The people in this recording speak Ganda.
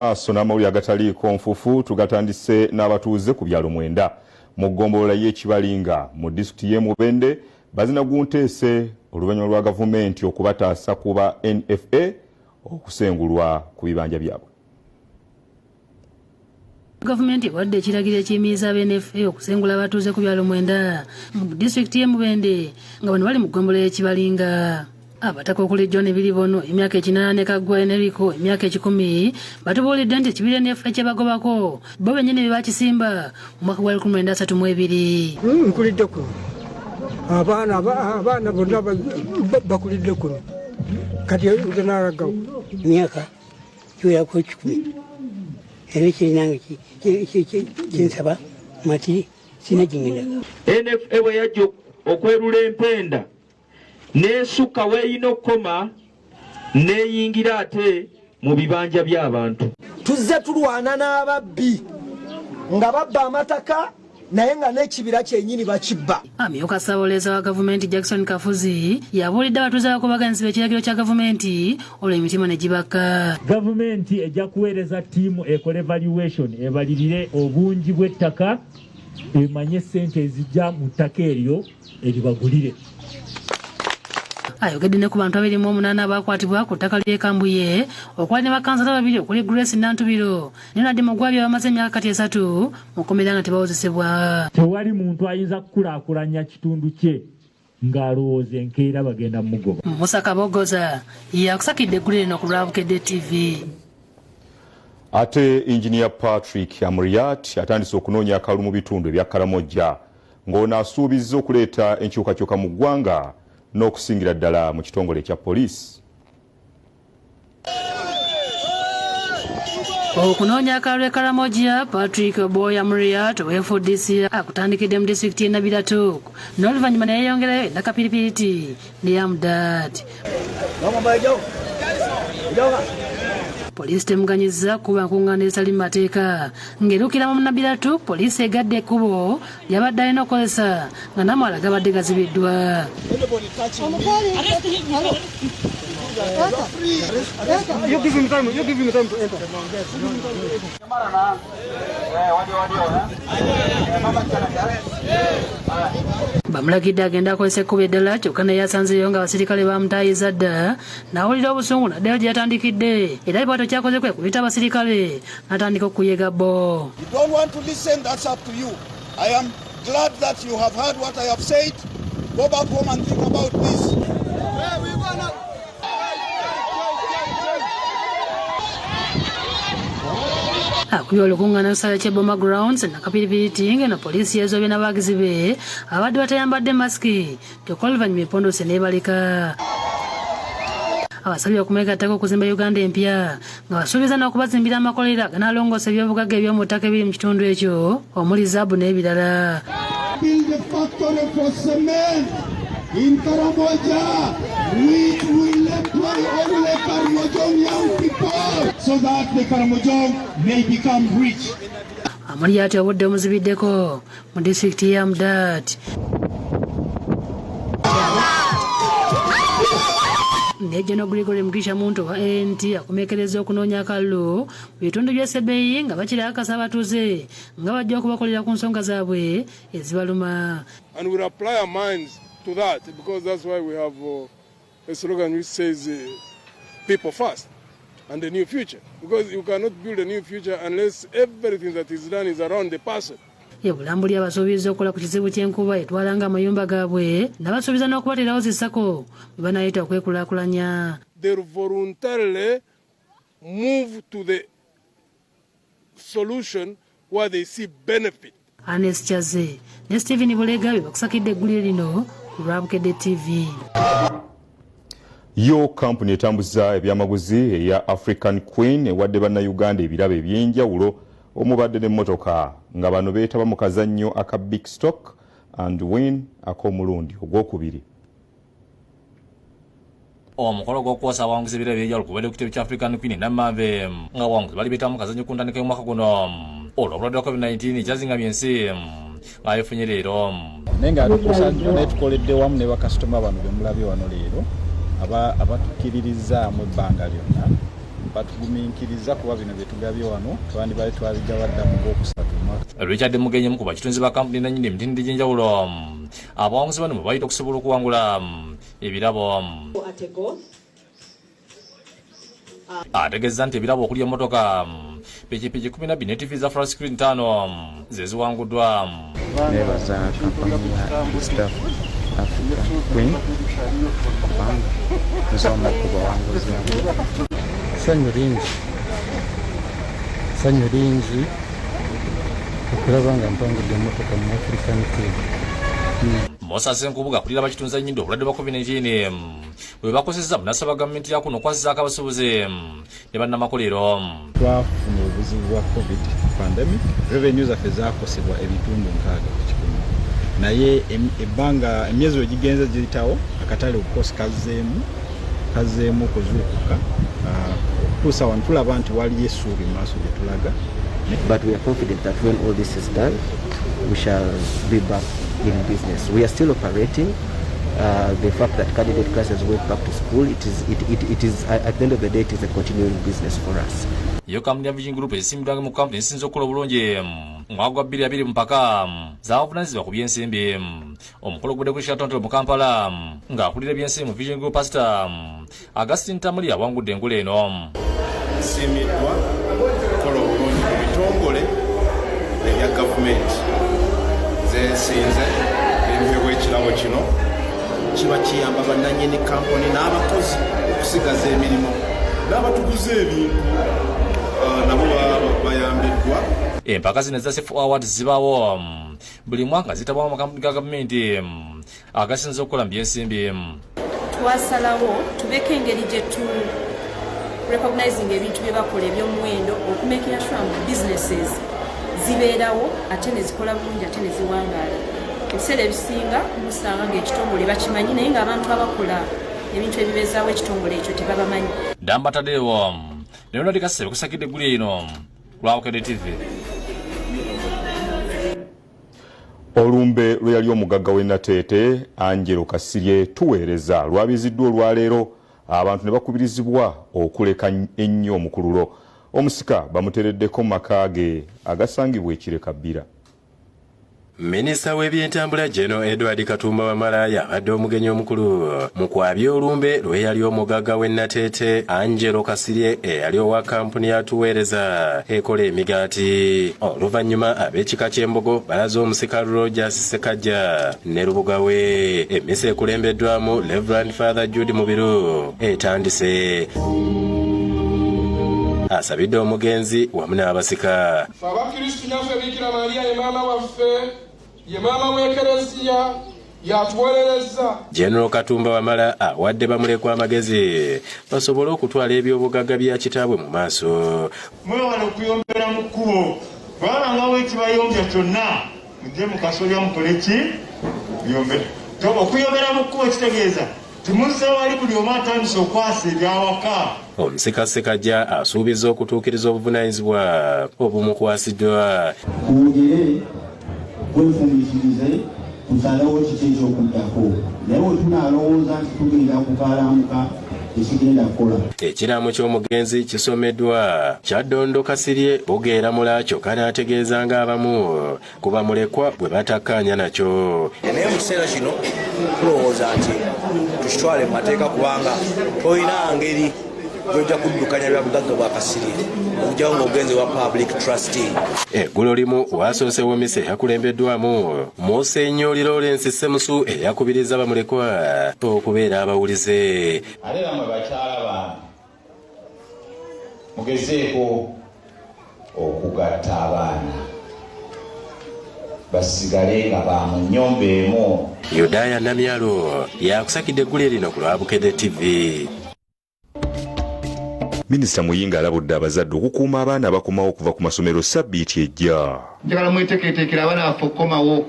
Maaso n'amawulire agataliiko nfufu tugatandise n'abatuuze ku byalo mwenda mu ggombolola y'e Kibalinga mu disitulikiti y'e Mubende bazina gunteese oluvannyuma lwa gavumenti okubataasa ku ba NFA okusengulwa ku bibanja byabwe. Gavumenti ewadde ekiragiro ekiyimiriza aba NFA okusengula abatuuze ku byalo mwenda mu disitulikiti y'e Mubende nga bano bali mu ggombolola y'e Kibalinga. Abataka okuli John Biribono emyaka 80 ne Kaggwa Enrico emyaka 100 batubuulidde nti ekibira NFA kyebagobako bo bennyini be bakisimba mu mwaka gwa 1932. Nkulidde kuno, abaana bonna bakulidde kuno, kati nze nalagawo emyaka kiwerako 100 era kirinange kinsaba mati sina gingenda. NFA bwe yajja okwerula empenda n'esukka weeyina okukoma n'eyingira ate mu bibanja by'abantu. Tuzze tulwana n'ababbi nga babba amataka naye nga n'ekibira kyennyini bakibba. Amyuka ssaabawolereza wa gavumenti Jackson Kafuzi yabuulidde abatuuze abakubaganyizi b'ekiragiro kya gavumenti olwo emitima ne gibakka. Gavumenti ejja kuweereza ttiimu ekole valuation ebalirire obungi bw'ettaka emanye ssente ezijja mu ttaka eryo eribagulire. Ayogedde ne ku bantu 28 abakwatibwa ku ttaka ly'e Kambuye okwali ne bakansala babiri okuli Grace Nantubiro ne Ronald Mugwabye abamaze emyaka kati 3 mu kkomera nga tebawozesebwa. Tewali muntu ayinza kukulaakulanya kitundu kye ng'alowooza enkeera bagenda mugoba. Musa Kabogoza yakusakidde eggulire lino ku lwa Bukedde TV. Ate Engineer Patrick Amuriat atandise okunoonya akalulu mu bitundu ebya Karamoja ng'ono asuubizza okuleeta enkyukakyuka mu ggwanga n'okusingira ddala mu kitongole ekya poliisi. Okunoonya akalulu e Karamoja, Patrick Oboi Amuriat owa FDC akutandikidde mu disitulikiti y'e Nabiratu n'oluvannyuma ne yeeyongerayo e Nakapiripiriti ne Amudat. Poliisi temuganyizza kuba nkungaana ezitali mu mateeka ng'erukira mu Nabiratu. Poliisi egadde ekkubo lyabadde alina okukozesa nga n'amawala gabadde gazibiddwa. Bamulagidde agenda akozesa ekkubo eddala kyokka naye asanzeeyo nga abasirikale bamutaayiza dda n'awulira obusungu n'addayo gye yatandikidde era bw'atyo kyakoze kwe kuyita abasirikale n'atandika okuyega bo. You don't want to listen, that's up to you. I am glad that you have heard what I have said. Go back home and think about this. Akubye olukungaana lusale ky'e Boma Grounds Nakapiripiriti ng'eno poliisi yeezoobye n'abawagizi be abadde batayambadde masiki kyokka oluvannyuma epondose n'ebaleka. Abasabye okumwegattako okuzimba Uganda empya nga basuubiza n'okubazimbira amakolero aganaalongoosa ebyobugagga eby'omu ttaka ebiri mu kitundu ekyo omuli zaabu n'ebirala. Build a factory for cement in Karamoja, which will employ only Karamojong young people so that the Karamojong may become rich. Amuriat obudde omuzibiddeko mu disitulikiti ya Amudat. Ne General Gregory Mugisha Muntu wa ANT akomekereza okunoonya akalulu mu bitundu by'e Sebei nga bakira akasa abatuuze nga bajja okubakolera ku nsonga zaabwe ezibaluma. And we'll apply our minds to that because that's why we have a slogan which says people first and a new future, because you cannot build a new future unless everything that is done is around the person. Ye Bulambuli abasuubiza okukola ku kizibu ky'enkuba etwalanga amayumba gaabwe n'abasuubiza n'okubateerawo zissako bwe banaayita okwekulaakulanya. They voluntarily move to the solution where they see benefit. Anes Chaze ne Stephen Bulega be bakusakidde eggulire lino ku lwa Bukedde TV. Yo kampuni etambuza ebyamaguzi eya African Queen ewadde bannayuganda ebirabo eby'enjawulo omubadde n'emmotoka nga bano beetaba mu kazannyo aka Big Stock and Win ak'omulundi ogwokubiri. Omukolo gw'okwosa abawanguzi ebirabo eby'enjawulo kubadde ku kitebe kya African Queen e Namanve nga abawanguzi bali beetamu kazannyo ku ntandika y'omwaka guno olw'obulwadde bwa COVID-19 kyazingamye ensi nga yefunye leero. Naye nga tukusanjula naye tukoledde wamu ne bakasitoma bano be mulabye wano leero abatukkiririzaamu ebbanga lyonna. Batugumiikiriza kuba bino bye tugabye wano twandibadde twabigaba dda mu Gwokusatu omwaka. Richard Mugenyi omu ku bakitunzi ba kampuni nannyini emitendera egy'enjawulo abawanguzi bano mwe bayita okusobola okuwangula ebirabo. Ategeezza nti ebirabo okuli emmotoka, pikipiki 12 ne ttivi za flat screen 5 ze ziwanguddwa. Nebaza kampani ya East Africa Queen kubanga nze omu ku bawanguzi abo. Ssanyu lingi, ssanyu lingi okulaba nga mpangudde emmotoka mu African Queen. Musa Ssenkubuga akulira abakitunza ennyindo obulwadde bwa COVID-19 bwe bakozesa munasaba gavumenti ya kuno okwasizaako abasuubuzi ne bannamakolero. Twafuna obuzibu bwa COVID pandemic, revenue zaffe zakosebwa ebitundu 60%, naye ebbanga emyezi we gigenze giyitawo, akatale of course kazzeemu okuzuukuka okutuusa wano tulaba nti waliyo essuubi mu maaso gye tulaga. But we are confident that when all this is done, we shall be back in business. We are still operating. The fact that candidate classes went back to school, it is, it, it, it is at the end of the day, it is a continuing business for us. Yo kampuni ya Vision Group esiimiddwa mu kampuni esinze okukola obulungi mu mwaka gwa 2020 mu mpaka z'abavunaanyizibwa ku by'ensimbi. Omukolo gubadde ku Sheraton mu Kampala ng'akulira ebyensimbi mu Vision Group, Pastor Augustine Tamuli, awangudde engule eno. Nsiimiddwa okukola obulungi mu bitongole ebya gavumenti, nze nsinze empeebwa ekirabo kino. Kiba kiyamba bannannyini kampuni n'abakozi okusigaza emirimu, n'abatuguza ebintu nabo bayambiddwa. Empaka zino eza CFO Awards zibaawo buli mwaka, zitabwamu amakampuni ga gavumenti agasinze okukola mu byensimbi. Twasalawo tubeeko engeri gye tu recognizing ebintu bye bakola eby'omuwendo okumakinga sure ngu businesses zibeerawo ate ne zikola bulungi ate ne ziwangaala. Ebiseera ebisinga musanga ng'ekitongole bakimanyi, naye ng'abantu abakola ebintu ebibeezaawo ekitongole ekyo tebabamanyi. Damba Tadewo, Leonard Kasebe kusakidde eggulu eno lwa Bukedde TV. Olumbe lwe yali omugagga w'e Nateete Angelo Kasirye Tuweereza lwabiziddwa olwaleero, abantu ne bakubirizibwa okuleka ennyo omukululo. Omusika bamuteereddeko mu maka ge agasangibwa e Kireka Bbira. Minisita w'ebyentambula General Edward Katumba Wamala yabadde omugenyi omukulu mu kwabya olumbe lw'eyali omugagga w'e Nateete Angelo Kasirye, eyali owa kampuni ya Tuweereza ekola emigaati. Oluvannyuma ab'ekika ky'Embogo balaze omusika Rogers Sekajja ne lubuga we. Emmisa ekulembeddwamu Reverend Father Jude Mubiru etandise. Asabidde omugenzi wamu n'abasika. Ffe abakristu, nyaffe Bikira Mariya ye maama waffe, ye maama w'Ekereziya, yatuwolereza. General Katumba Wamala awadde bamulekwa amagezi basobole okutwala ebyobugagga bya kitaabwe mu maaso. Mwewale okuyombera mu kkubo, bwabangawo ekibayombya kyonna, mujje mu kasolya mukole ki? Muyombe. Okuyombera mu kkubo kitegeeza timuzze wali buli omu atandise okwasa ebyawaka. Omusika Sekajja asuubiza okutuukiriza obuvunaanyizibwa obumukwasiddwa. Twogere, twefumiitirize, tusalewo kiki ekyokuddako, naye bwe tunaalowooza nti tugenda kukaalamuka, tekigenda kukola. Ekiraamo ky'omugenzi kisomeddwa Kyaddondo Kasirye Bugeeramula, kyokka n'ategeeza ng'abamu ku bamulekwa bwe batakkaanya nakyo. Naye mu kiseera kino tulowooza nti tukitwale mu mateeka, kubanga tolina ngeri gy'ojja kuddukanya bya bugagga bwa Kasirye okugyawo ng'ogenze wa public trustee. Eggulo limu wasoosewo misa eyakulembeddwamu Musenyoli Lawrence Semusu, eyakubiriza bamulekwa okubeera abawulize. Ate namwe bakyala bange, mugezeeko okugatta abaana basigale nga ba mu nnyumba emu. Yudaya Namyalo yakusakidde eggulire lino ku lwa Bukedde TV. Minisita Muyinga alabudde abazadde okukuuma abaana abakomawo okuva ku masomero sabbiiti ejja. Njagala mweteeketeekere abaana baffe okukomawo.